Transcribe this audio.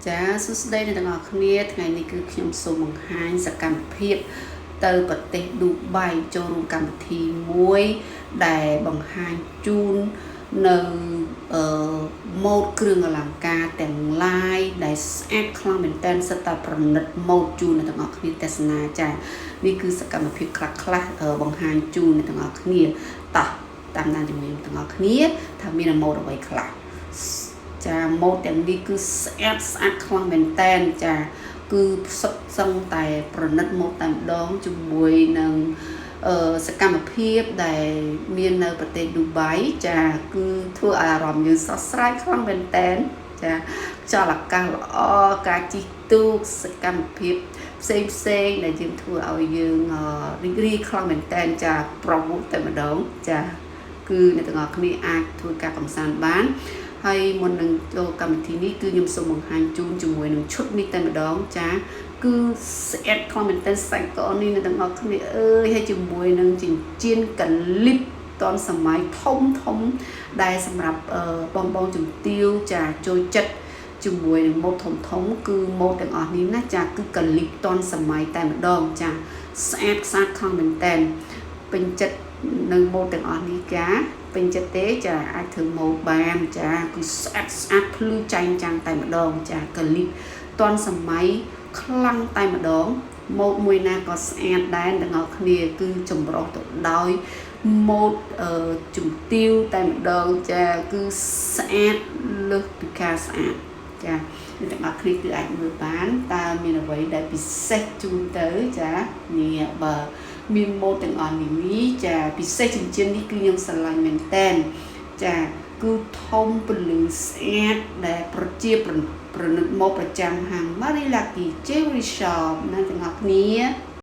ចាសួស្តីអ្នកទាំងអស់គ្នាថ្ងៃនេះគឺខ្ញុំសូមបង្ហាញសកម្មភាពទៅប្រទេសឌូបៃចូលរួមកម្មវិធីមួយដែលបង្ហាញជូននៅអឺម៉ូដគ្រឿងអលង្ការទាំងឡាយដែលស្អាតខ្លាំងមែនទែនសិតតែប្រណិតម៉ូដជូនអ្នកទាំងអស់គ្នាទស្សនាចានេះគឺសកម្មភាពខ្លះខ្លះៗបង្ហាញជូនអ្នកទាំងអស់គ្នាតោះតាមដានជាមួយខ្ញុំទាំងអស់គ្នាថាមានម៉ូដអ្វីខ្លះ ចាម៉ូដទាំងនេះគឺស្អាតស្អាតខ្លាំងមែនតែនចាគឺសុទ្ធសឹងតែប្រណិតម៉ូដតែម្ដងជាមួយនឹងអឺសកម្មភាពដែលមាននៅប្រទេសឌូបៃចាគឺធ្វើឲ្យអារម្មណ៍យើងស្រស់ស្រាយខ្លាំងមែនតែនចាខ្យល់អាកាសល្អការជិះទូកសកម្មភាពផ្សេងផ្សេងដែលយើងធ្វើឲ្យយើងរីករាយខ្លាំងមែនតែនចាប្រវត្តិតែម្ដងចាគឺអ្នកទាំងអស់គ្នាអាចធ្វើការកម្សាន្តបាន ហើយមុននឹងចូលកម្មវិធីនេះគឺខ្ញុំសូមបង្ហាញជូនជាមួយនឹងឈុតនេះតែម្ដងចាគឺស្អាតខ្លាំងមែនទែនសាច់កនេះអ្នកទាំងអស់គ្នាអើយហើយជាមួយនឹងចិញ្ចៀនកលិបតនសម័យធំធំដែលសម្រាប់បងបងជំទាវចាចូលចិត្តជាមួយនឹងម៉ូដធំធំគឺម៉ូដទាំងអស់នេះណាចាគឺកលិបតនសម័យតែម្ដងចាស្អាតស្អាតខ្លាំងមែនទែនពេញចិត្តនៅម៉ូដទាំងអស់នេះចាពេញចិត្តទេចាអាចធ្វើម៉ូដបានចាគឺស្អាតស្អាតភ្លឺចែងចាំងតែម្ដងចាកលិបតនសម័យខ្លាំងតែម្ដងម៉ូដមួយណាក៏ស្អាតដែរទាំងអស់គ្នាគឺចម្រុះទៅដោយម៉ូដជំទាវតែម្ដងចាគឺស្អាតលើសពីការស្អាតចាអ្នកទាំងអស់គ្នាគឺអាចមើលបានតើមានអ្វីដែលពិសេសជូនទៅចានេះបើមានម៉ូដទាំងអស់នេះនេះចាពិសេសចិញ្ចៀននេះគឺខ្ញុំស្រឡាញ់មែនតែនចាគឺធំពលឺស្អាតដែលប្រជាប្រណិតមកប្រចាំហាង Marilaki Jewelry Shop ណាទាំងអស់គ្នា។